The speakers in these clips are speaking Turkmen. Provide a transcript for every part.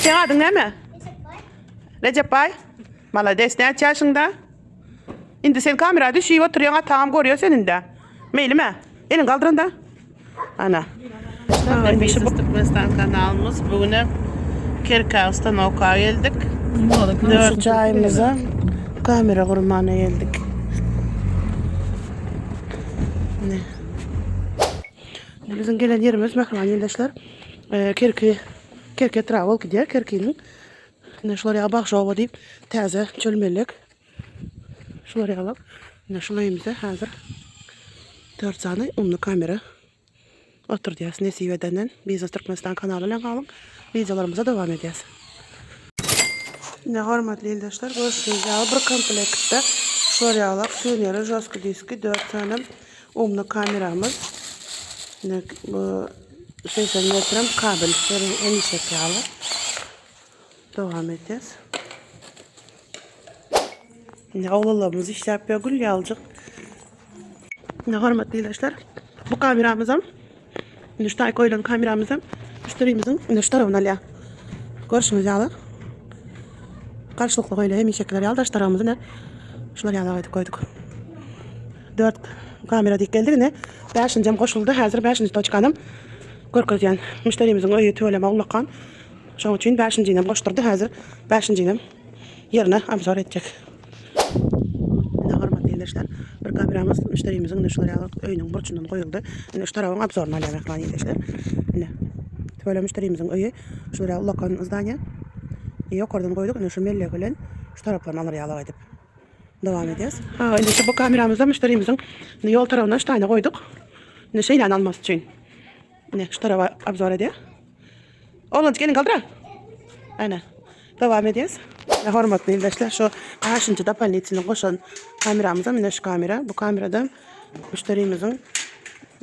Seň adyň näme? Rejepbaý. Malades, näçe ýaşyňda? Indi sen kamera düşüp oturýaň, ataňam görýär seni indi. Meýlimi? Eliňi galdyranda. Ana. Biznes Türkmenistan kanalymyz bu güne Kerkä ustanowka geldik. Dört jaýymyza kamera gurmana geldik. Ne? Biziň gelen ýerimiz mähriban ildeşler. Kerki Kerki etraby bolup gidýär Kerkiniň. Ine şular ýaly Bagşoba diýip täze çölmelek. Şular ýaly. Ine şul öýümizde häzir 4 sany umly kamera oturdýas. Nesip edenden Biznes Türkmenistan kanaly bilen galyň. Wideolarymyza dowam edýäs. Ine hormatly ildeşler görşüňiz ýaly bir komplektde şular ýaly tüneri, žostki diski, 4 sany umly kameramyz. Ine bu 80 metrem kabel hemişeki ýaly. Dowam edýäs. Indi oglanlarymyz işläp ýör gül ýalyjyk. Indi hormatly ildeşler, bu kameramyzam indi şu taý goýlan kameramyzam müşderimiziň indi şu tarapyny alýar. Görşüňiz ýaly. Garşylykly goýulýar hemişekiler ýaly daş tarapymyzy ine şular ýaly edip goýduk. 4 kamera diýip geldik ine. 5-njem goşuldy. Häzir 5-nji toçkanam görkezýän. Müşderimiziň öýi tüweleme ullakan. Şonuň üçin bäşinjinem goşdurdy. Häzir bäşinjinem ýerine obzor etjek. Ine hormatly ildeşler, bir kameramyz müşderimiziň ine şular ýaly öýüniň burçundan goýuldy. Ine şu tarabyň obzoryny alýar mähriban ildeşler. Ine tüwele müşderimiziň öýi şular ýaly ullakan zdaniýa. Ýokardan goýduk. Ine şu mellek bilen şu taraplaryny alar ýaly edip dowam edýäs. Ha, indi şu bu kameramyzda müşderimiziň ýol tarabyndan şu taýyna goýduk. Ine şeýläni almasy üçin. Ine şu taraba obzor edýär. Oglanjyk elini galdyra. Ana. Dowam edýäs. Hormatly ildeşler, şu bäşinji dopolitini goşan kameramyz ine şu kamera. Bu kamerada müşderimiziň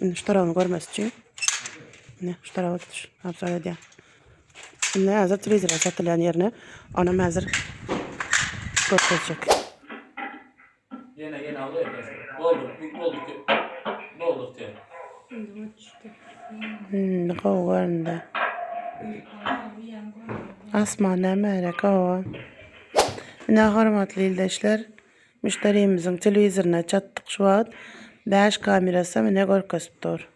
indi şu tarabyny görmesi üçin ine şu taraba tutuş obzor edýär. Indi häzir telewizor satylýan ýerine onam häzir görkezjek. Ýene ýene aldy. Doldur, doldur. Doldur diýär. Hmm, gowy göründi. Asman näme gowy. Ine hormatly ildeşler, müşderimiziň telewizoryna çatdyk şu wagt. 5 kamerasy mine görkezip dur.